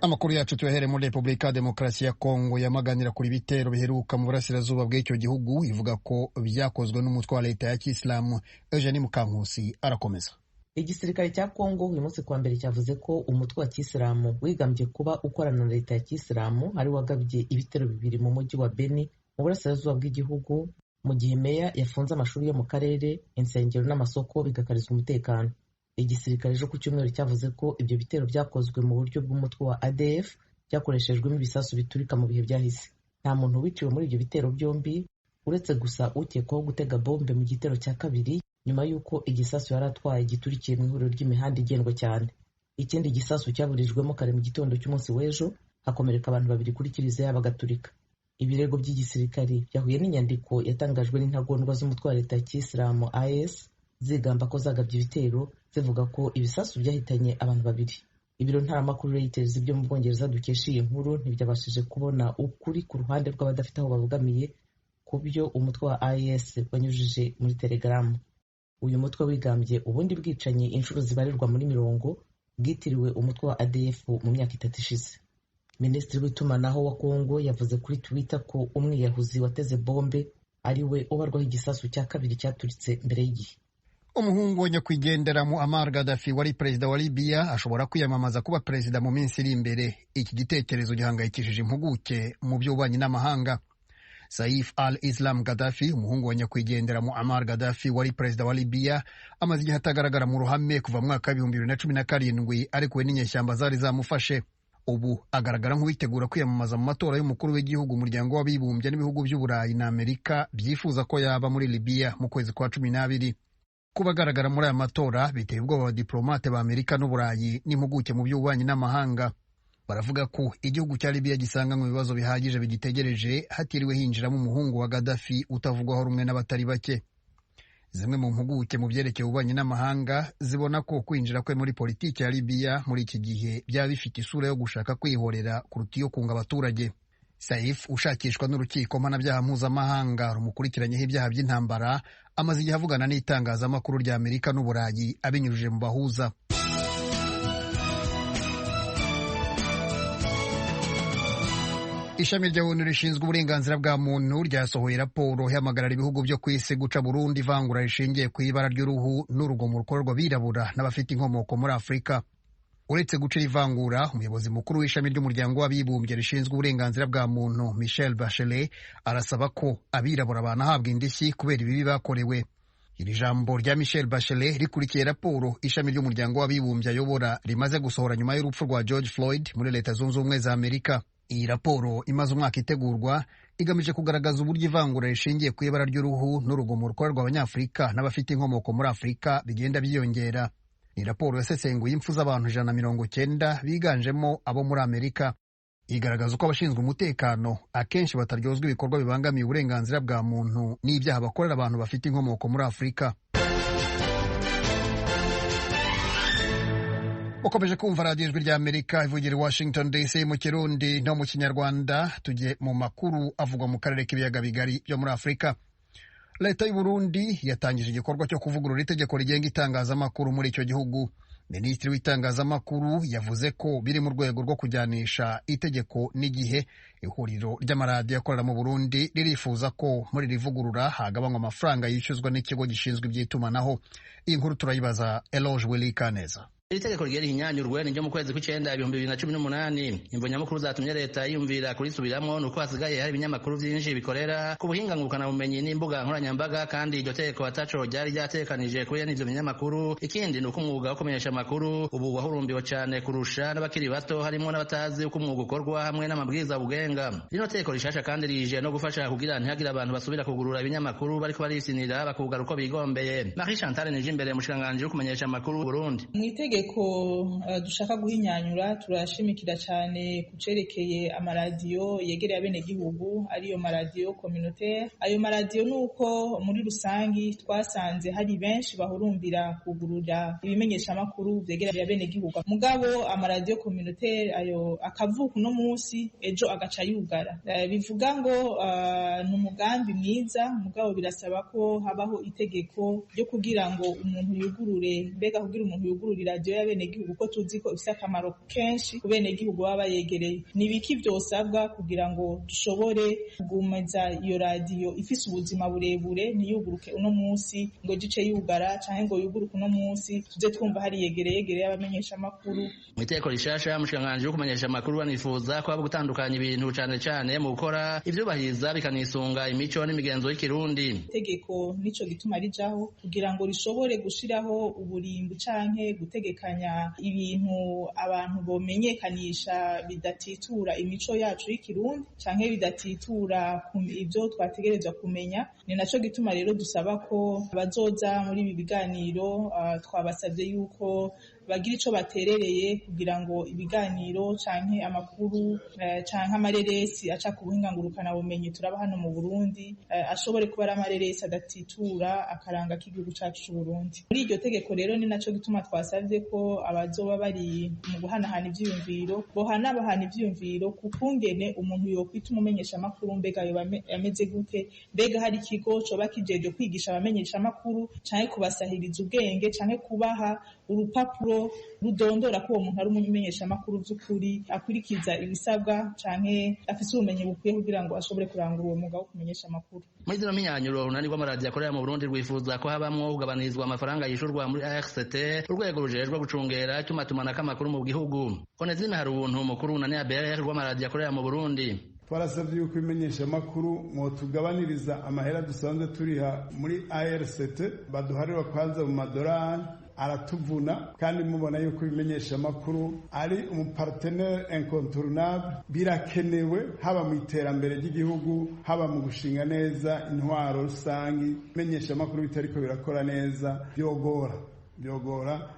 Amakuru yacu tuyahere muri Repubulika ya Demokarasi ya Kongo yamaganira kuri ibitero biheruka mu burasirazuba bw'icyo gihugu, ivuga ko byakozwe n'umutwe wa leta ya Kisilamu. Eugenie Mukankusi arakomeza. Igisirikare cya Kongo uyu munsi kuwa mbere cyavuze ko umutwe wa Kisilamu wigambye kuba ukorana na leta ya Kisilamu ari wagabye ibitero bibiri mu mujyi wa Beni mu burasirazuba bw'igihugu, mu gihe meya yafunze amashuri yo mu karere, insengero n'amasoko bigakarizwa umutekano. Igisirikare ejo ku cyumweru cyavuze ko ibyo bitero byakozwe mu buryo bw'umutwe wa ADF byakoreshejwemo ibisasu biturika mu bihe byahise. Nta muntu wiciwe muri ibyo bitero byombi, uretse gusa ukekwaho gutega bombe mu gitero cya kabiri nyuma y'uko igisasu yari atwaye giturikiye mu ihuriro ry'imihanda igendwa cyane. Ikindi gisasu cyaburijwemo kare mu gitondo cy'umunsi w'ejo, hakomereka abantu babiri kuri kiliziya y'Abagatulika. Ibirego by'igisirikari byahuye n'inyandiko yatangajwe n'intagondwa z'umutwe wa leta ya Kisilamu AS zigamba ko zagabye ibitero, zivuga ko ibisasu byahitanye abantu babiri. Ibiro ntaramakuru Reuters byo mu Bwongereza dukesha iyi nkuru ntibyabashije kubona ukuri ku ruhande rw'abadafite aho babogamiye ku byo umutwe wa IS wanyujije muri Telegram. Uyu mutwe wigambye ubundi bwicanyi inshuro zibarirwa muri mirongo bwitiriwe umutwe wa ADF mu myaka 3 ishize. Minisitiri w'itumanaho wa Kongo yavuze kuri Twitter ko umwiyahuzi wateze bombe ari we ubarwaho igisasu cya kabiri cyaturitse mbere y'igihe. Umuhungu wa nyakwigendera Muammar Gaddafi wari perezida wa Libya ashobora kwiyamamaza kuba perezida mu minsi iri imbere. Iki gitekerezo gihangayikishije impuguke mu by'ububanyi n'amahanga. Saif al-Islam Gaddafi, umuhungu wa nyakwigendera Muammar Gaddafi wari perezida wa Libya, amaze igihe atagaragara mu ruhame kuva mu mwaka wa 2017 arekuwe n'inyeshyamba zari zamufashe. Ubu agaragara nk'uwitegura kwiyamamaza mu matora y'umukuru w'igihugu umuryango w'abibumbye n'ibihugu by'Uburayi na Amerika byifuza ko yaba muri Libya mu kwezi kwa 12. Kuba agaragara muri aya matora biteye ubwoba abadiplomate ba Amerika n'Uburayi n'impuguke mu by'ububanyi n'amahanga. Baravuga ko igihugu cya Libya gisanganywe ibibazo bihagije bigitegereje hatiriwe hinjiramo umuhungu wa Gaddafi utavugwaho rumwe n'abatari bake. Zimwe mu mpuguke mu byerekeye ububanyi n'amahanga zibona ko kwinjira kwe muri politiki ya Libya muri iki gihe byaba bifite isura yo gushaka kwihorera kuruta iyo kunga abaturage. Saif ushakishwa n'urukiko mpanabyaha mpuzamahanga rumukurikiranyeho ibyaha by'intambara amaze igihe avugana n'itangazamakuru rya Amerika n'Uburayi abinyujije mu bahuza. Ishami rya ONU rishinzwe uburenganzira bwa muntu ryasohoye raporo ihamagarira ibihugu byo ku isi guca burundu ivangura rishingiye ku ibara ry'uruhu n'urugomo rukorerwa abirabura n'abafite inkomoko muri Afurika. Uretse guca ivangura, umuyobozi mukuru w'ishami ry'umuryango w'abibumbye rishinzwe uburenganzira bwa muntu Michelle Bachelet arasaba ko abirabura banahabwa indishyi kubera ibibi bakorewe. Iri jambo rya Michelle Bachelet rikurikiye raporo ishami ry'umuryango w'abibumbye ayobora rimaze gusohora nyuma y'urupfu rwa George Floyd muri Leta Zunze Ubumwe za Amerika. Iyi raporo imaze umwaka itegurwa igamije kugaragaza uburyo ivangura rishingiye ku ibara ry'uruhu n'urugomo rukorerwa Abanyafurika n'abafite inkomoko muri Afurika bigenda byiyongera. Ni raporo yasesenguye impfu z'abantu 190 biganjemo abo muri Amerika. Igaragaza uko abashinzwe umutekano akenshi bataryozwa ibikorwa bibangamiye uburenganzira bwa muntu n'ibyaha bakorera abantu bafite inkomoko muri Afurika. Ukomeje kumva radiyo Ijwi rya Amerika ivugira i Washington DC mu Kirundi no mu Kinyarwanda. Tujye mu makuru avugwa mu karere k'ibiyaga bigari byo muri Afurika. Leta y'u Burundi yatangije igikorwa cyo kuvugurura itegeko rigenga itangazamakuru muri icyo gihugu. Minisitiri w'itangazamakuru yavuze ko biri mu rwego rwo kujyanisha itegeko n'igihe. Ihuriro ry'amaradiyo akorera mu Burundi ririfuza ko muri iri vugurura hagabanywa amafaranga yishyuzwa n'ikigo gishinzwe iby'itumanaho. Iyi nkuru turayibaza Eloge Willy Kaneza. Iri tegeko ryari hinyanyurwe ni ryo mu kwezi kw'icenda 2018. Imvo nyamukuru zatumye leta yiyumvira kurisubiramwo nuko hasigaye hari ibinyamakuru vyinshi bikorera ku buhinga ngurukanabumenyi n'imbuga nkoranyambaga, kandi iryo tegeko ataco ryari ryatekanije kuri ivyo binyamakuru. Ikindi ni uko umwuga wo kumenyesha amakuru ubu wahurumbiwe cane kurusha n'abakiri bato, harimwo n'abatazi uko umwuga ukorwa hamwe n'amabwiriza awugenga. Rino tegeko rishasha kandi rije no gufasha kugira ntihagire abantu basubira kugurura ibinyamakuru bariko barisinira bakugara uko bigombeye. Marie Chantal Nijimbere, umushikiranganji wo kumenyesha amakuru Burundi. Itegeko dushaka guhinyanyura turashimikira cyane kucerekeye amaradiyo yegereye abenegihugu, ariyo maradiyo communautaire. Ayo maradiyo nuko muri rusangi twasanze hari benshi bahurumbira kugurura ibimenyeshamakuru vyegereye abenegihugu, mugabo amaradiyo communautaire ayo akavuka uno munsi ejo agaca yugara. Bivuga ngo ni umugambi mwiza, mugabo birasaba ko habaho itegeko ryo kugira ngo umuntu yugurure, mbega kugira umuntu yugurure iradiyo radiyo y'abenegihugu ko tuzi ko ifise akamaro kenshi ku benegihugu baba bayegereye, ni ibiki vyosabwa kugira ngo dushobore kugumiza iyo radiyo ifise ubuzima burebure, ntiyuguruke uno munsi ngo gice yugara canke ngo yuguruke uno munsi tuze twumva hari yegereyegere y'abamenyeshamakuru. Mu iteko rishasha umushikiranganji wo kumenyesha amakuru banifuza ko haba gutandukanya ibintu cane cane mu gukora ivyubahiriza bikanisunga imico n'imigenzo y'ikirundi. Itegeko nico gituma rijaho kugira ngo rishobore gushiraho uburimbi canke gutegekanya ibintu abantu bomenyekanisha bidatitura imico yacu y'ikirundi canke bidatitura ivyo twategerezwa kumenya. Ni naco gituma rero dusaba ko abazoza muri ibi biganiro twabasavye yuko bagira ico baterereye kugira ngo ibiganiro canke amakuru canke amareresi aca ku buhinga ngurukana bumenyi turaba hano mu Burundi ashobore kuba ari amareresi adatitura akaranga k'igihugu cacu c'u Burundi. Muri iryo tegeko rero ni naco gituma twasavye ko abazoba bari mu guhanahana ivyiyumviro bohanabahana ivyiyumviro ku kungene umuntu yokwita umumenyeshamakuru, mbega yoba ameze gute, mbega hari ikigo coba kijejwe kwigisha abamenyeshamakuru canke kubasahiriza ubwenge canke kubaha urupapuro rudondora ko uwo muntu ari umumenyeshamakuru vy'ukuri akurikiza ibisabwa canke afise ubumenyi bukwiye kugira ngo ashobore kurangura uwo mwuga wo kumenyesha amakuru. Muri zino mpinyanyuro urunani rw'amaradiyo akorera mu Burundi rwifuza ko habamwo kugabanyirizwa amafaranga yishurwa muri ARCT, urwego rujejwe gucungera itumatumanako amakuru mu gihugu. Onezime Harubuntu umukuru w'urunani ABR rw'amaradiyo akorera mu Burundi: twarasabye yuko ibimenyeshamakuru mwotugabaniriza amahera dusanzwe turiha muri ARCT, baduharira kwanza mu madorari aratuvuna, kandi mubona yuko ibimenyeshamakuru ari umupartenere incontournable, birakenewe haba mu iterambere ry'igihugu, haba mu gushinga neza intwaro rusangi. Ibimenyeshamakuru bitariko birakora neza byogora.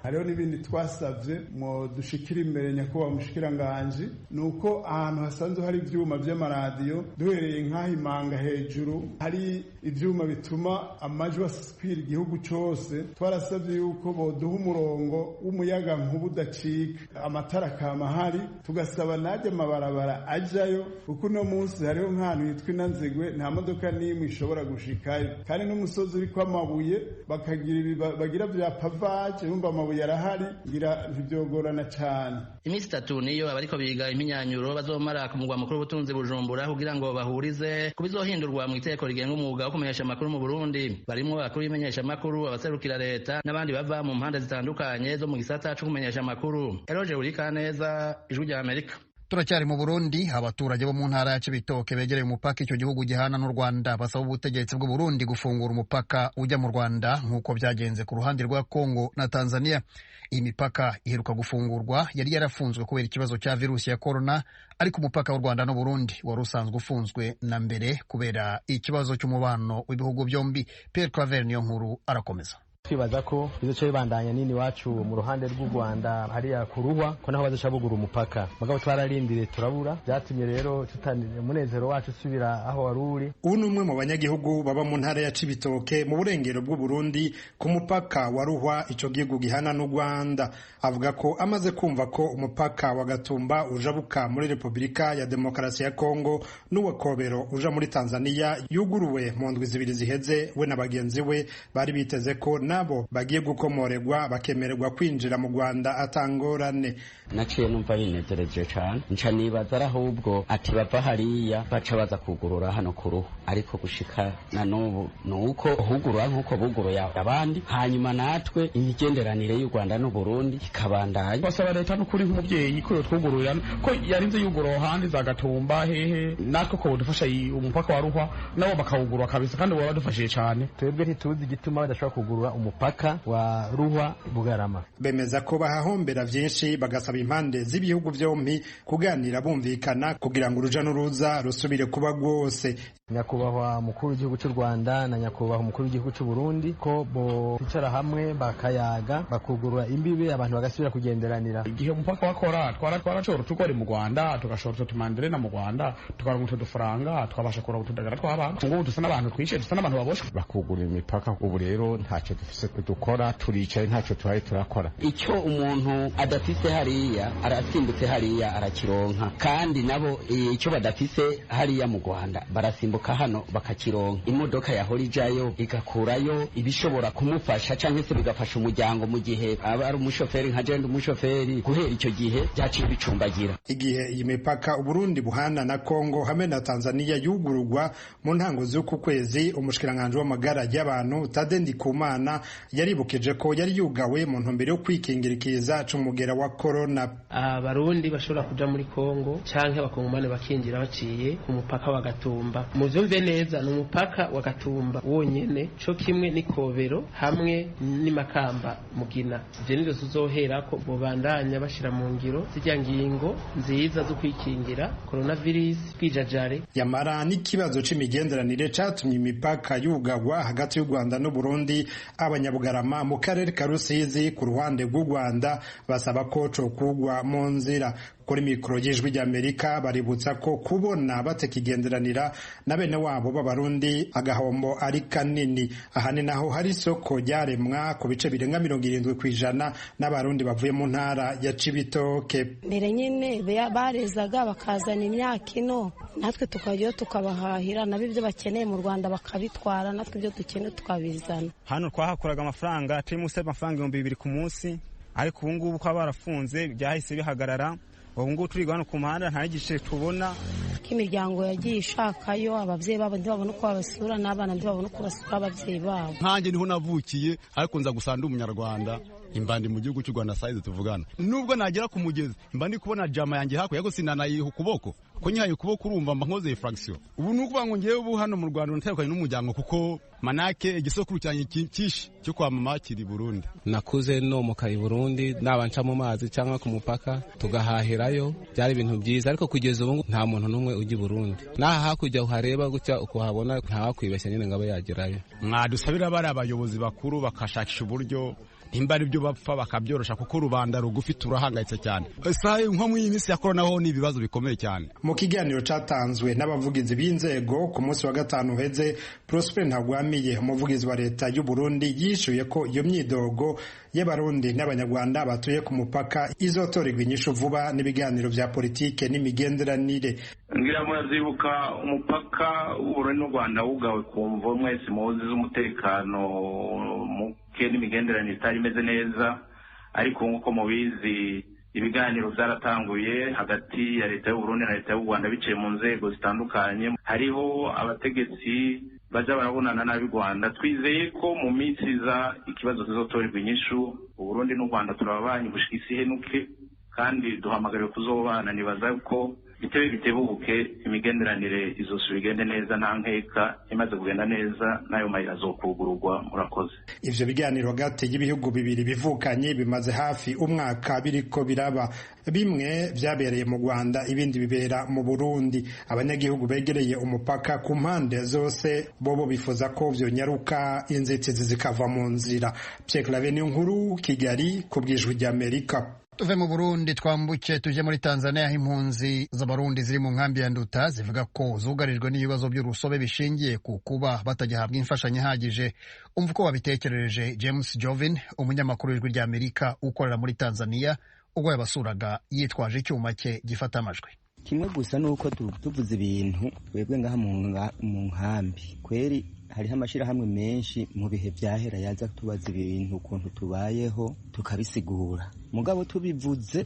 Hariho n'ibindi twasabye mwo dushikira imbere nyakubahwa mushikiranganji, ni uko ahantu hasanzwe hari ivyuma vy'amaradiyo, duhereye nk'aho imanga hejuru hari ivyuma bituma amajwi askwira igihugu cose, twarasabye yuko boduha umurongo w'umuyaga nkuba udacika, amatara akama ahari, tugasaba najya amabarabara ajayo, kuko uno munsi hariho nk'ahantu hitwa Inanzigwe nta modoka n'imwe ishobora gushikayo, kandi n'umusozi uriko amabuye bakagira bagira vya pava, urumva amabuye arahari, ngira ntibyogorana cyane. Iminsi itatu niyo abariko biga impinyanyuro bazomara ku mugwa mukuru w'ubutunzi Bujumbura kugira ngo bahurize ku bizohindurwa mu iteko rigenga umwuga wo kumenyesha amakuru mu Burundi. Barimwo abakuru b'imenyesha amakuru, abaserukira leta n'abandi bava mu mpande zitandukanye zo mu gisata co kumenyesha amakuru. Eroje Urikaneza, Ijwi rya Amerika. Turacyari mu Burundi. Abaturage bo mu ntara ya Cibitoke begereye umupaka icyo gihugu gihana n'u Rwanda basaba ubutegetsi bw'u Burundi gufungura umupaka ujya mu Rwanda nk'uko byagenze ku ruhande rwa Kongo na Tanzania. Iyi mipaka iheruka gufungurwa yari yarafunzwe kubera ikibazo cya virusi ya corona, ariko umupaka w'u Rwanda n'u Burundi wari usanzwe ufunzwe na mbere kubera ikibazo cy'umubano w'ibihugu byombi. Pierre Claver niyo nkuru arakomeza. Twibaza ko bizoca bibandanya nini wacu mu ruhande rw'u Rwanda hariya kuruhwa ko naho bazoca bugura umupaka, mugabo twararindiriye turabura, byatumye rero umunezero wacu usubira aho wari uri. Ubu ni umwe mu banyagihugu baba mu ntara ya Cibitoke mu burengero bw'u Burundi ku mupaka wa Ruhwa ico gihugu gihana n'u Rwanda. Avuga ko amaze kumva ko umupaka wa Gatumba ujabuka muri Repubulika ya Demokarasi ya Kongo n'uwa Kobero uja muri Tanzania yuguruwe mu ndwi zibiri ziheze, we na bagenzi we bari biteze ko nabo bagiye gukomoregwa bakemererwa kwinjira mu Rwanda atangorane. Naciye numva binezereje cane, nca nibaza ahubwo ati bava hariya baca baza kugurura hano ku Ruhu, ariko gushika na n'ubu nuko hugurura nkuko buguruye abandi, hanyuma natwe imigenderanire y'u Rwanda n'u Burundi ikabandanya. Basaba leta n'ukuri nk'umuvyeyi ko yotwugururira, ko yarinze yugurura ahandi za Gatumba hehe, natwe ko bodufasha umupaka wa Ruhwa nabo bakawugurura kabisa, kandi boba badufashije cane. Twebwe ntituzi igituma badashobora kugurura umupaka wa Ruhwa Bugarama. Bemeza ko bahahombera vyinshi, bagasaba impande z'ibihugu vyompi kuganira bumvikana kugira ngo uruja n'uruza rusubire kuba rwose. Nyakubahwa mukuru w'igihugu cy'u Rwanda na nyakubahwa umukuru w'igihugu cy'u Burundi ko bo bicara hamwe bakayaga, bakugurura imbibe, abantu bagasubira kugenderanira. Igihe umupaka wakora twarashora utugori mu Rwanda, tugashora utumanderena mu Rwanda, tukaronka utudufaranga, tukabasha kuronka utudagara tw'abana. Ngubu dusa n'abantu twishe, dusa n'abantu baboshwe. Bakugurura imipaka ubu rero ntacyo. dufise dukora, turicaye ntacyo tuhaye turakora. Icyo umuntu adafise hariya arasimbutse hariya arakironka, kandi nabo icyo badafise hariya mu Rwanda barasimbuka hano bakakironka. Imodoka yahora ijayo igakurayo ibishobora kumufasha canke se bigafasha umuryango mu gihe aba ari umushoferi nka jenda umushoferi, guhera icyo gihe byaciye bicumbagira. Igihe iyi mipaka Uburundi buhana na Kongo hamwe na Tanzania yugururwa mu ntango z'uku kwezi, umushikiranganji w'amagara y'abantu Tade Ndikumana yaribukije ko yari yugawe mu ntumbero yo kwikingira ikiza c'umugera wa corona. Abarundi bashobora kuja muri Kongo canke abakongomani bakinjira baciye ku mupaka wa Gatumba. Muvyumve neza, ni umupaka wa Gatumba wonyene, co kimwe n'Ikobero hamwe n'iMakamba Mugina. Ivyo nivyo tuzoherako bobandanya bashira mu ngiro zirya ngingo nziza zo kwikingira coronavirus kwijajare. Yamara n'ikibazo c'imigenderanire catumye imipaka yugagwa hagati y'u Rwanda n'u Burundi, abanyabugarama mu karere ka Rusizi ku ruhande rw'u Rwanda basaba ko cokugwa mu nzira. Kuri mikoro y'Ijwi ry'Amerika baributsa ko kubona batakigenderanira na bene wabo b'Abarundi agahombo ari kanini. Ahani naho hari isoko ryaremwa ku bice birenga 70% n'Abarundi bavuye mu ntara ya Cibitoke. Mbere nyine barezaga bakazana imyaka ino, natwe tukajyayo tukabahahira, nabo ibyo bakeneye mu Rwanda bakabitwara, natwe ibyo dukeneye tukabizana. Hano twahakuraga amafaranga turi munsi y'amafaranga 2000 ku munsi, ariko ubu ngubu kwa barafunze byahise bihagarara. Ubu ngubu turi hano ku muhanda nta n'igice tubona. Imiryango yagiye ishakayo ababyeyi babo ntibabona uko babasura, n'abana ntibabona uko basura ababyeyi babo. Nkanjye niho navukiye, ariko nza gusa ndi umunyarwanda, imba ndi mu gihugu cy'u Rwanda sayizi tuvugana. Nubwo nagera ku mugezi mba ndi kubona jama yanjye hakurya, ariko sinanayiha ukuboko, ko nyihaye ukuboko urumva mba nkoze fraction. Ubu ni ukuvuga ngo ngewe ubu hano mu Rwanda natandukanye n'umuryango, kuko manake igisokuru cyanjye cyinshi cyo kwa mama kiri Burundi. Nakuze nomoka i Burundi, naba nca mu mazi cyangwa ku mupaka tugahahirayo, byari ibintu byiza, ariko kugeza ubu nta muntu n'umwe ujya i Burundi. N'aha hakurya uhareba gutya ukuhabona ntawakwibeshya nyine ngo abe yagerayo. Mwadusabira bari abayobozi bakuru bakashakisha uburyo nimba ari byo bapfa bakabyorosha, kuko rubanda rugufi turahangayitse cyane. Isaha nko mu minsi ya corona ho ni ibibazo bikomeye cyane. Mu kiganiro catanzwe n'abavugizi b'inzego ku munsi wa gatanu uheze, Prosper Ntagwamiye umuvugizi wa leta y'u Burundi yishuye ko iyo myidogo y'Abarundi n'Abanyarwanda batuye ku mupaka izotorerwa inyishu vuba n'ibiganiro vya politike n'imigenderanire. Ngira murazibuka umupaka w'Uburundi n'u Rwanda wugawe ku mvo mwese muzi z'umutekano muke n'imigenderanire itari imeze neza, ariko nk'uko mubizi ibiganiro byaratanguye hagati ya leta y'u Burundi na leta y'u Rwanda biciye mu nzego zitandukanye. Hariho abategetsi baza barabonana n'ab'i Rwanda. Twizeye ko mu minsi iza ikibazo kizotorerwa inyishu. Uburundi n'u Rwanda turababanyi gushika isi ihenuke, kandi duhamagariwe kuzobana. Nibaza ko bitebe bitebuke imigenderanire izosubira igende neza, nta nkeka imaze kugenda neza n'ayo mayira azokugururwa. Murakoze. Ivyo biganiro hagati y'ibihugu bibiri bivukanye bimaze hafi umwaka biriko biraba. Bimwe vyabereye mu Rwanda, ibindi bibera mu Burundi. Abanyagihugu begereye umupaka ku mpande zose bobo bifuza ko vyonyaruka inzitizi zikava mu nzira. Pierre Claver Niyonkuru, Kigali, ku bw'Ijwi ry'Amerika. Tuve mu Burundi twambuke tuje muri Tanzania, aho impunzi z'Abarundi ziri mu nkambi ya Nduta zivuga ko zugarijwe n'ibibazo by'urusobe bishingiye ku kuba batagihabwa imfashanyo ihagije. Umva uko babitekerereje James Jovin, umunyamakuru w'Ijwi ry'Amerika ukorera muri Tanzania, ubwo yabasuraga yitwaje icyuma cye gifata amajwi. Kimwe gusa nuko tuvuze ibintu twebwe ngaha mu nkambi kweri hariho amashirahamwe menshi mu bihe vyahera yaza tubaza ibintu ukuntu tubayeho tukabisigura, mugabo tubivuze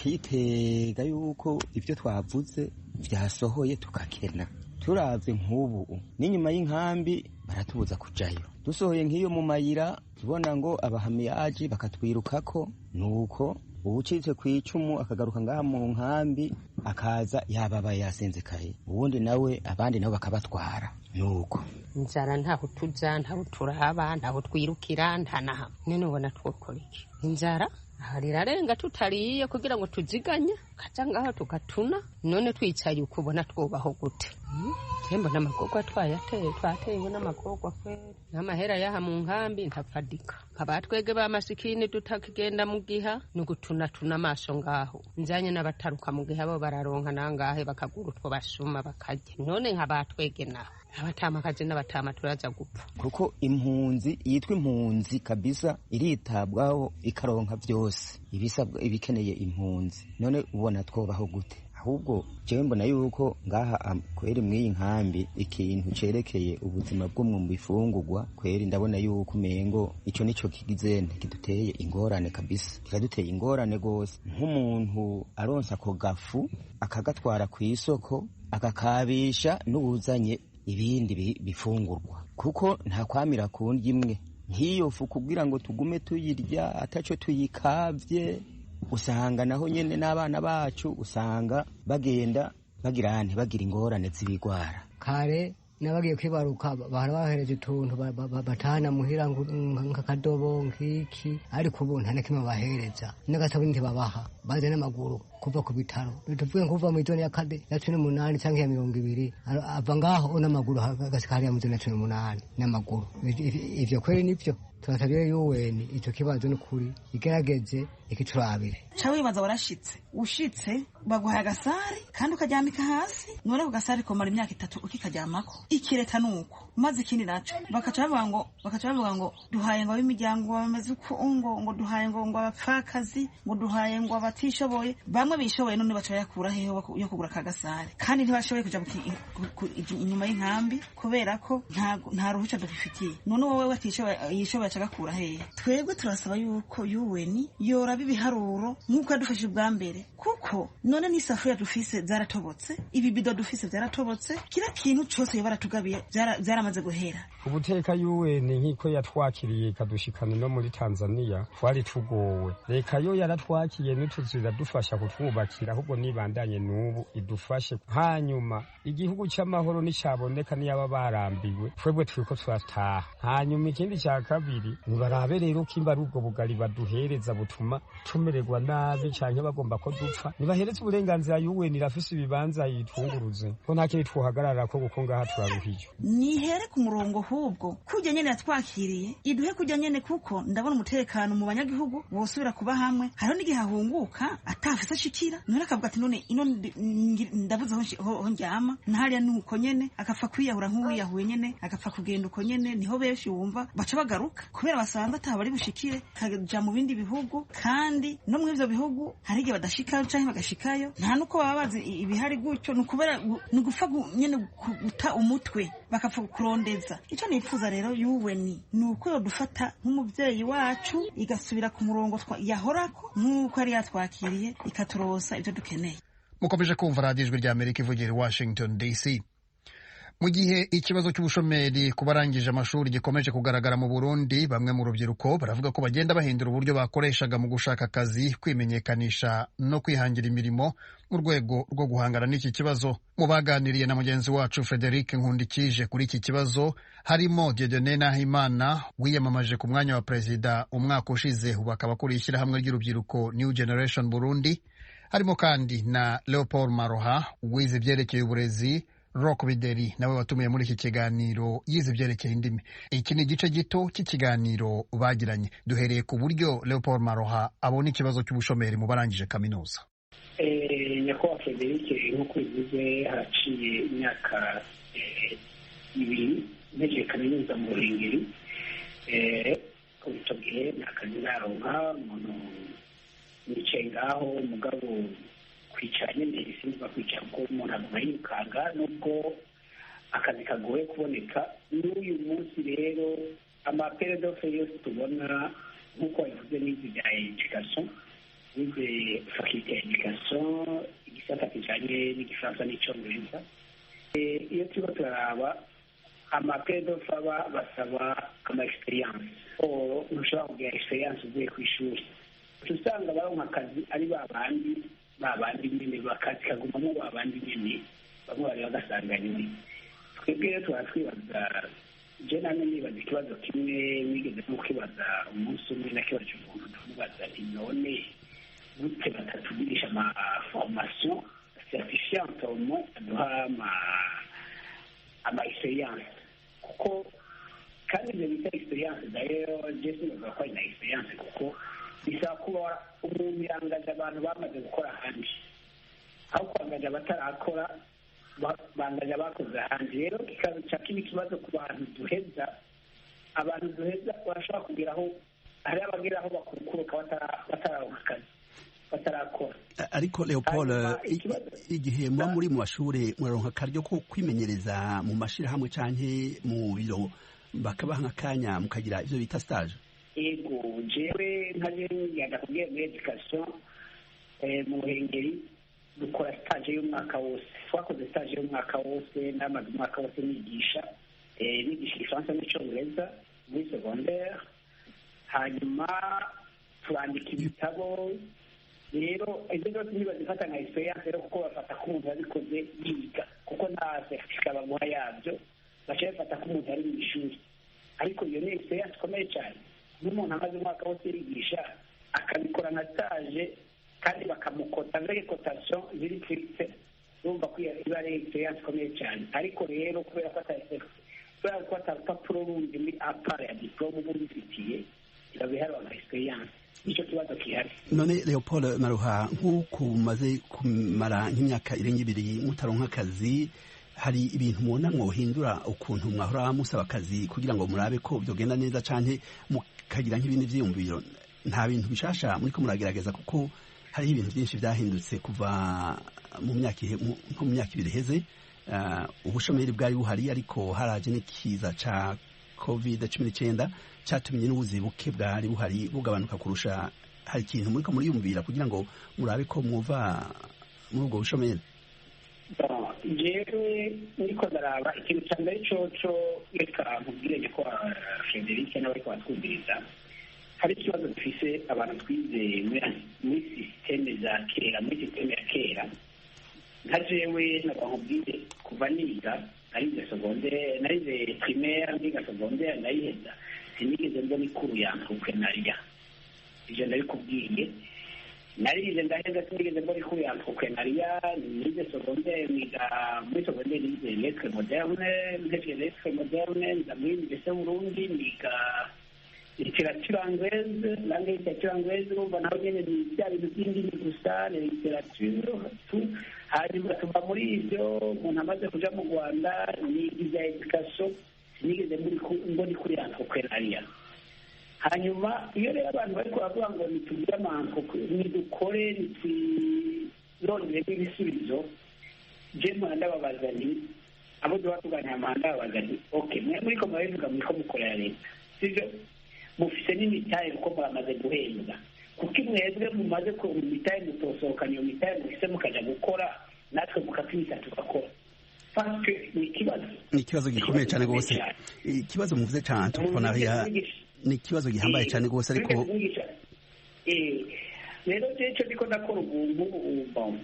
tukitega yuko ivyo twavuze vyasohoye tukakena. Turavye nk'ubu n'inyuma y'inkambi baratubuza kujayo, dusohoye nk'iyo mu mayira tubona ngo abahamiyaji bakatwirukako, nuko uwucitse ku icumu akagaruka ngaha mu nkambi akaza yababaye yasenzekaye, uwundi nawe abandi nabo bakabatwara. Nuko inzara ntaho tuja, ntaho turaba, ntaho twirukira, nta na hamwe. None ubona twokora iki? Inzara aha rirarenga tutariye kugira ngo tuziganye, kaja ngaho tugatuna. None twicaye uko ubona twubaho gute? Tembo n'amagorwa twayateye, twatewe n'amagorwa kweri. N'amahera yaha mu nkambi ntafadika. Abatwege ba masikini tutakigenda mu giha ni ugutunatuna amaso ngaho. Nzanye n'abataruka mu giha bo bararonka nangahe bakagura utwo basuma bakarya. None nka batwege naho Abatamakazi n'abatama turaza gupfa. Kuko impunzi yitwa impunzi kabisa iritabwaho, ikaronka byose ibisabwa ibikeneye impunzi. None ubona twobaho gute? Ahubwo jewe mbona yuko ngaha kweri mw'iyi nkambi ikintu cerekeye ubuzima bwo mu bifungurwa, kweri ndabona yuko umengo ico nico kigizene kiduteye ingorane kabisa, kiraduteye ingorane gose. Nk'umuntu aronsa ako gafu akagatwara ku isoko akakabisha n'uwuzanye ibindi bifungurwa, kuko nta kwamira ku ndya imwe nk'iyo fu kugira ngo tugume tuyirya ataco tuyikavye. Usanga naho nyene n'abana bacu usanga bagenda bagirane bagira ingorane z'ibigwara. Kare n'abagiye kwibaruka bahora bahereje utuntu batahana muhira, nk'akadobo nk'iki, ariko ubu nta na kimwe babahereza, n'agasabuni ntibabaha. Baza n'amaguru kuva ku bitaro, tuvuge nko kuva mw'izone ya kane ya 18 canke ya 20, ava ngaho n'amaguru agasika hariya mw'izone ya 18 n'amaguru. Ivyo kweri nivyo turasabye yuweni ico kibazo n'ukuri igerageze ikiturabire. Ca wibaza warashitse, ushitse baguhaye agasari kandi ukaryamika hasi. None ako gasari komara imyaka 3 ukikaryamako, ikireta nuko maze ikindi naco bakaca bavuga ngo duhaye ngo ab'imiryango bameze uku, ngo duhaye ngo abapfakazi, ngo duhaye ngo abatishoboye, bamwe bishoboye. None baca bayakura hehe yo kugura aka gasari? Kandi ntibashoboye kuja inyuma y'inkambi kubera ko nta ruhushya dufitiye. None wowe watishoboye yishoboye aca agakura hehe? Twebwe turasaba yuko UN yoraba ibiharuro nk'uko yadufashije ubwa mbere, kuko none n'isafuriya dufise zaratobotse, ibibido dufise vyaratobotse, kila kintu cose yoba baratugabiye vyaramaze guhera. Ubuteka UN nk'iko yatwakiriye ikadushikana no muri Tanzania, twari tugowe. Reka yo yaratwakiye n'utuzu iradufasha kutwubakira, ahubwo nibandanye n'ubu idufashe. Hanyuma igihugu c'amahoro nicaboneka niyaba barambiwe, twebwe turiko turataha. Hanyuma ikindi ca kabiri, nibarabe rero kimba ari ubwo bugari baduhereza butuma tumererwa nabi canke bagomba ko dupfa, nibahereze uburenganzira UN, irafise ibibanza, yitunguruze ko nta kindi twohagarara ko, kuko ngaha turaruhiye. Nihere ku murongo hubwo kurya nyene yatwakiriye, iduhe kurya nyene, kuko ndabona umutekano mu banyagihugu wosubira kuba hamwe. Hariho n'igihe ahunguka atafise ashikira, none akavuga ati: "None ino ndabuze aho ndyama." Nahariya ni uko nyene, agapfa kwiyahura nk'uwiyahuye nyene, agapfa kugenda uko nyene. Niho benshi wumva baca bagaruka kubera basanze ataho bari bushikire, kaja mu bindi bihugu. Kandi no muri ivyo bihugu hari igihe badashikayo canke bagashikayo nta nuko baba bazi ibihari gutyo. Ni ukubera ni ugupfa nyene guta umutwe, bakapfa kurondeza. Ico nipfuza rero UN ni uko yodufata nk'umuvyeyi wacu, igasubira ku murongo yahorako nk'uko yari yatwakiriye, ikaturosa ivyo dukeneye. Mukomeje kumva radiyo Ijwi rya Amerika ivugira i Washington DC. Mu gihe ikibazo cy'ubushomeri ku barangije amashuri gikomeje kugaragara mu Burundi, bamwe mu rubyiruko baravuga ko bagenda bahindura uburyo bakoreshaga mu gushaka akazi, kwimenyekanisha no kwihangira imirimo mu rwego rwo guhangana n'iki kibazo. Mu baganiriye na mugenzi wacu Frederic Nkundikije kuri iki kibazo harimo Dieudonné Nahimana wiyamamaje ku mwanya wa perezida umwaka ushize, ubu akaba akuriye ishyirahamwe ry'urubyiruko New Generation Burundi. Harimo kandi na Leopold Maroha wize ibyerekeye uburezi, Rock Bideri nawe watumiye muri iki kiganiro yize ibyerekeye indimi. Iki ni igice gito cy'ikiganiro bagiranye. Duhereye ku buryo Leopold Maroha abona ikibazo cy'ubushomeri mu barangije kaminuza. Nyakubahwa Frederic, nk'uko bivuze, haraciye imyaka 2 ntegereje kaminuza mu Ruhengeri. Kuva icyo gihe nta kazi ndaronka. Umuntu nicaye ngaho, mugabo kwicara nyine sinzi kwicara, kuko umuntu aguma yikanga nubwo akazi kagoye kuboneka n'uyu munsi. Rero ama appels d'offres yose tubona, nk'uko babivuze, n'izi bya éducation, nize faculté ya éducation, igisata kijanye n'igifaransa n'icongereza. Iyo turiko turaraba ama appels d'offres, aba basaba ama expérience. Ntushobora kugira expérience uvuye ku ishuri. Usanga baronka akazi ari babandi babandi nyene, bakazi kagumamo babandi nyene, bamwe bari bagasanga nyene. Twebwe rero tuba twibaza, je namwe nibaza ikibazo kimwe nigeze no kwibaza umunsi umwe, nakibaje umuntu, ndamubaza nti: "None gute batatugirisha ama formation certifiante, au moins aduha ama expérience?" Kuko kandi ibyo bita expérience d'ailleurs, je sinibaza ko ari na expérience, kuko bisaba kuba umuntu yangaje abantu bamaze gukora ahandi, aho kwangaje abatarakora. Bangaje abakoze ahandi. Rero kikaca kiba ikibazo ku bantu duheza. Abantu duheza barashobora kugeraho, hari abageraho bakurukuruka batararonka akazi, batarakora. Ariko Leopold, igihe muba muri mu mashuri, muraronka akaryo ko kwimenyereza mu mashirahamwe canke mu biro, bakabaha nk'akanya mukagira ivyo bita stage? Ego, jewe nka jewe ndakubwiye, muri éducation mu Ruhengeri dukora stage y'umwaka wose. Twakoze stage y'umwaka wose, namaze umwaka wose nigisha, nigisha Igifaransa n'Icongereza muri secondaire. Hanyuma turandika ibitabo. Rero ibyo byose ntibazifata nka expérience rero, kuko bafata ko umuntu yabikoze yiga, kuko nta certificat baguha yabyo, baca bafata ko umuntu yari mu ishuri. Ariko iyo ni expérience ikomeye cyane, n'umuntu amaze umwaka wose yigisha akabikora nka stage, kandi bakamukota avec cotation ziri fixe, urumva ko iba ari expérience ikomeye cyane. Ariko rero kubera ko ata rupapuro rundi muri à part ya diplôme uba ubifitiye, biba biharura nka expérience. Nicyo kibazo gihari. None Leopold Maruha, nk'uko umaze kumara nk'imyaka irenga 2 mutaronka akazi, hari ibintu mubona mwohindura ukuntu mwahora musaba akazi kugira ngo murabe ko byogenda neza, canke mukagira nk'ibindi vyiyumviro? Nta bintu bishasha muriko muragerageza? Kuko hariho ibintu byinshi vyahindutse kuva mu myaka nko mu myaka 2 iheze. Ubushomeri bwari buhari, ariko haraje n'ikiza ca COVID-19 cyatumye n'ubuzi buke bwari buhari bugabanuka kurusha. Hari ikintu muriko muriyumvira kugira ngo murabe ko muva muri ubwo bushomeri? Jewe niko ndaraba, ikintu cya mbere coco, reka nkubwire nyakubahwa Frederic n'abariko batwumviriza, hari ikibazo dufise abantu twize muri système za kera, muri système ya kera. Nka jewe nkubwire, kuva niga, narize secondaire, narize primaire, niga secondaire ndayiheza, sinigeze mbona i cours ya entrepreneuriat. Ivyo ndabikubwiye, narize ndaheza, sinigeze mbona i cours ya entrepreneuriat. Nize secondaire, niga muri secondaire nize lettres modernes, mpejeje lettres modernes nza muri université Burundi, niga littérature anglaise, langue, littérature anglaise. Urumva naho nyene ni bya bintu by'indimi gusa, ni littérature tu. Hanyuma tuva muri ivyo, umuntu amaze kuja mu Rwanda niga ibya éducation, sinigeze mbona i cours ya entrepreneuriat. Hanyuma iyo rero abantu bariko baravuga ngo nitugire amanko, nidukore, nitwironderemo ibisubizo, je mpora ndababaza nti, abo duha tuganira mpora ndababaza nti: "OK, mwe muriko murabivuga, muriko mukorera leta, sivyo? Mufise n'imitahe kuko muramaze guhembwa. Kuko mwebwe mumaze ku mitahe mutosohokana iyo mitahe mufise mukaja gukora, natwe mukatwita tugakora?" Parce que ni ikibazo. Ni ikibazo gikomeye cyane rwose. Ikibazo muvuze ca entrepreneuriat ni ikibazo gihambaye cyane rwose, ariko Rero jewe ico ndiko ndakora ubu ngubu,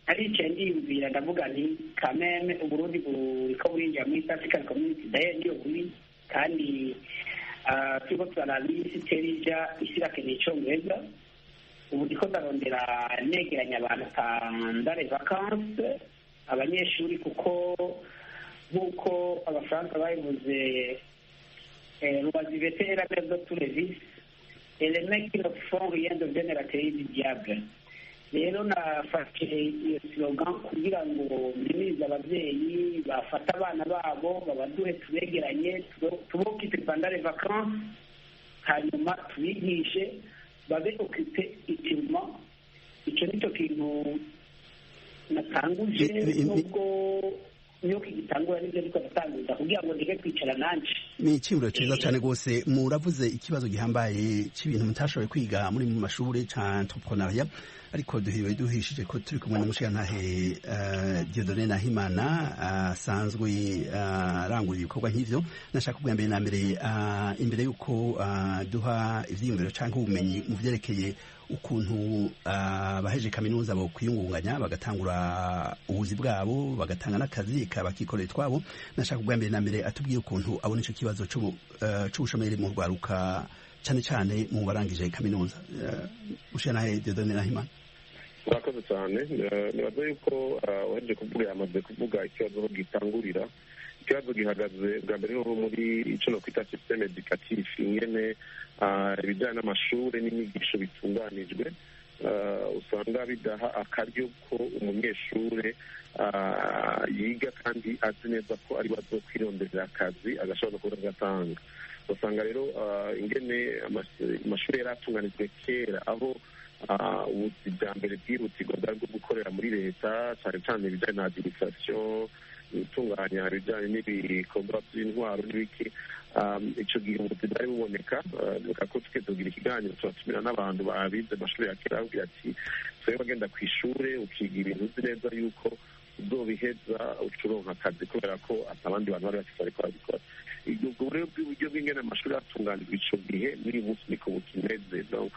aricaye ndiyumvira, ndavuga nti kameme Uburundi buriko burinjira muri East African Community, daye niyo buri, kandi turiko turaraba isi itera ija, isi irakeneye Icongereza. Ubu ndiko ndarondera, negeranya abantu pendant les vacances, abanyeshuri, kuko nk'uko Abafaransa babivuze, l'oisiveté est la mère de tous les vices et les mecs qui ne font rien deviennent la treillis du diable. Rero nafashe iyo slogan kugira ngo mpimirize ababyeyi bafate abana babo, babaduhe, tubegeranye, tub'occupe pendant les vacances, hanyuma tubigishe, babe occupé utilement. Icyo nicyo kintu natanguje, nubwo niyo kigitangura, nibyo ariko ndatanguza kugira ngo ndeke kwicara nanje. Ni icyiyumviro cyiza cyane rwose. Muravuze ikibazo gihambaye cy'ibintu mutashoboye kwiga muri mu mashuri ca entrepreneuriat, ariko duhiriwe duhishije ko turi kumwe na mushigantahe Dieudonné Nahimana, asanzwe arangurira ibikorwa nk'ivyo. Nashaka kubwa mbere na mbere, imbere y'uko duha ivyiyumviro canke ubumenyi mu vyerekeye ukuntu abaheje kaminuza bo kwiyungunganya bagatangura ubuzi bwabo, bagatanga n'akazi, bakikorera twabo, nashaka kubwa mbere na mbere atubwiye ukuntu abona ico kibazo c'ubushomeri mu rwaruka, cane cane mu barangije kaminuza. Mushigantahe Dieudonné Nahimana. Murakoze cyane. Nibaza yuko uhejeje kuvuga yamaze kuvuga ikibazo aho gitangurira. Ikibazo gihagaze bwa mbere ho muri ico nokwita système éducatif, ingene ibijyanye n'amashuri n'inyigisho bitunganijwe. Usanga bidaha akaryo ko umunyeshure yiga kandi azi neza ko ari bazokwironderera akazi, agashobora no kubona agatanga. Usanga rero ingene amashuri yari atunganijwe kera, aho ubuzi bwa mbere bwihutirwa bwari bwo gukorera muri leta, cyane cyane ibijyanye na administration, gutunganya ibijyanye n'ibikorwa by'intwaro n'ibiki. Icyo gihe ubuzi bwari buboneka. Reka ko twe tugira ikiganiro, turatumira n'abantu babize amashuri ya kera, babwira ati: "Twebwe bagenda ku ishure ukiga ibintu uzi neza yuko uzobiheza ucuronka akazi, kubera ko atabandi bantu bari bafite bariko barabikora." Ubwo buryo bw'ingene amashuri atunganijwe ico gihe, n'uyu munsi niko bukimeze. Donc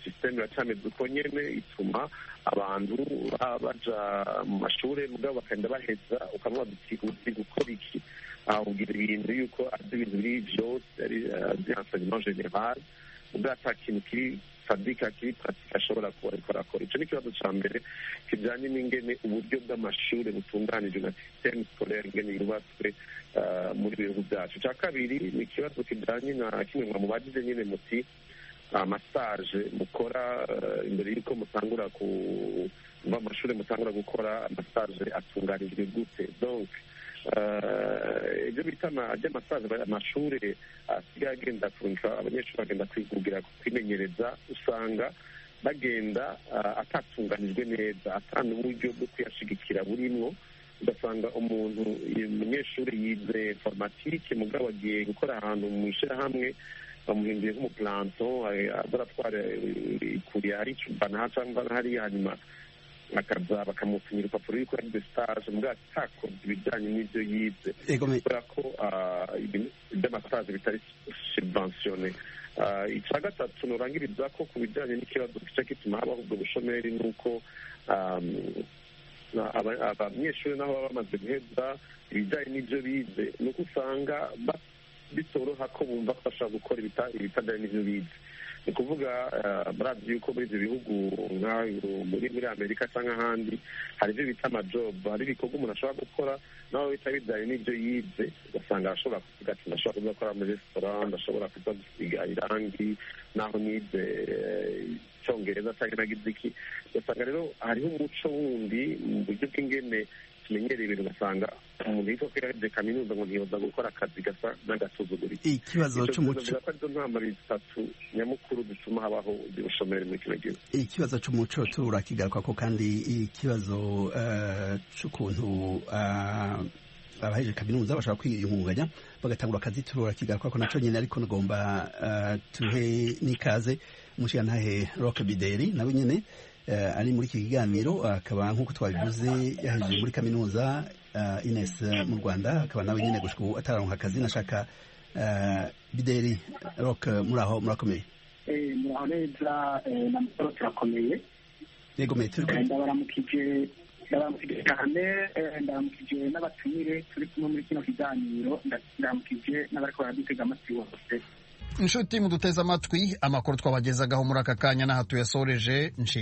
système iracameze uko nyene, ituma abantu baja mu mashure, mugabo bakagenda baheza, ukamubaza uti: "Uzi gukora iki?" Ahubwira ibintu yuko azi ibintu biri vyose, ari azi enseignement général, mugabo ata kintu kiri fabrique, kiri pratique ashobora kuba ariko arakora. Ico ni ikibazo ca mbere kijanye n'ingene uburyo bw'amashure butunganijwe na système scolaire, ingene yubatswe muri bihugu byacu. Icya kabiri ni ikibazo kijanye na kimwe mwamubajije nyene, muti ama stage mukora imbere y'uko mutangura kuva amashuri, mutangura gukora, ama stage atunganijwe gute? Donc ibyo bita by'ama stage, amashuri asigaye agenda kurungika abanyeshuri bagenda kwigugira kwimenyereza, usanga bagenda atatunganijwe neza, atana uburyo bwo kuyashigikira burimwo. Ugasanga umuntu, umunyeshuri yize informatique, mugabo agiye gukora ahantu mu ishyirahamwe, bamuhinduye nk'umu planton, aratwara ikuriye hari icumba cyangwa hariya, hanyuma bakaza bakamusinyira urupapuro yuko yagize stage, mugabo atakoze ibijyanye n'ibyo yize, kubera ko iby'ama stage bitari subventionné. Icya gatatu nurangiriza ko ku bijyanye n'ikibazo gica gituma habaho ubwo bushomeri, ni uko abanyeshuri nabo baba bamaze guheza ibijyanye n'ibyo bize, ni uko usanga bitoroha ko bumva ko bashobora gukora ibitajyanye n'ibyo bize. Ni ukuvuga, murazi yuko muri ibyo bihugu nka muri Amerika cyangwa ahandi, hari ibyo bita ama job, hari ibikorwa umuntu ashobora gukora nawe bitaba bijyanye n'ibyo yize. Ugasanga ashobora kuvuga ati: "Ndashobora kuza gukora muri resitora, ndashobora kuza gusiga irangi naho nize Icyongereza cyangwa nagize iki." Ugasanga rero hariho umuco wundi mu buryo bw'ingene tumenyereye ibintu, ugasanga umuntu yitwa ko yahejeje kaminuza ngo ntiyoza gukora akazi gasa n'agasuzuguritse. Ikibazo c'umuco. Ko arizo ntambara zitatu nyamukuru zituma habaho ubushomeri muri kino gihugu. Ikibazo c'umuco turakigaruka ko, kandi ikibazo c'ukuntu abahejeje kaminuza bashobora kwiyungunganya bagatangura akazi turakigaruka ko naco nyene, ariko nagomba tuhe n'ikaze umushigantahe Rock Bideri, nawe nyene ari muri iki kiganiro, akaba nk'uko twabivuze yahejeje muri kaminuza Ines mu Rwanda, akaba nawe nyene gushika ubu atararonka akazi. Nashaka Bideri Rock, muraho, murakomeye? Muraho neza, namahoro, turakomeye. Yego, turi kumwe. Ndabaramukije, ndabaramukije cyane, ndabaramukije n'abatumire turi kumwe muri kino kiganiro, ndabaramukije n'abariko baradutega amatwi bose. Inshuti muduteze amatwi, amakuru twabagezagaho muri aka kanya n'aha tuyasoreje.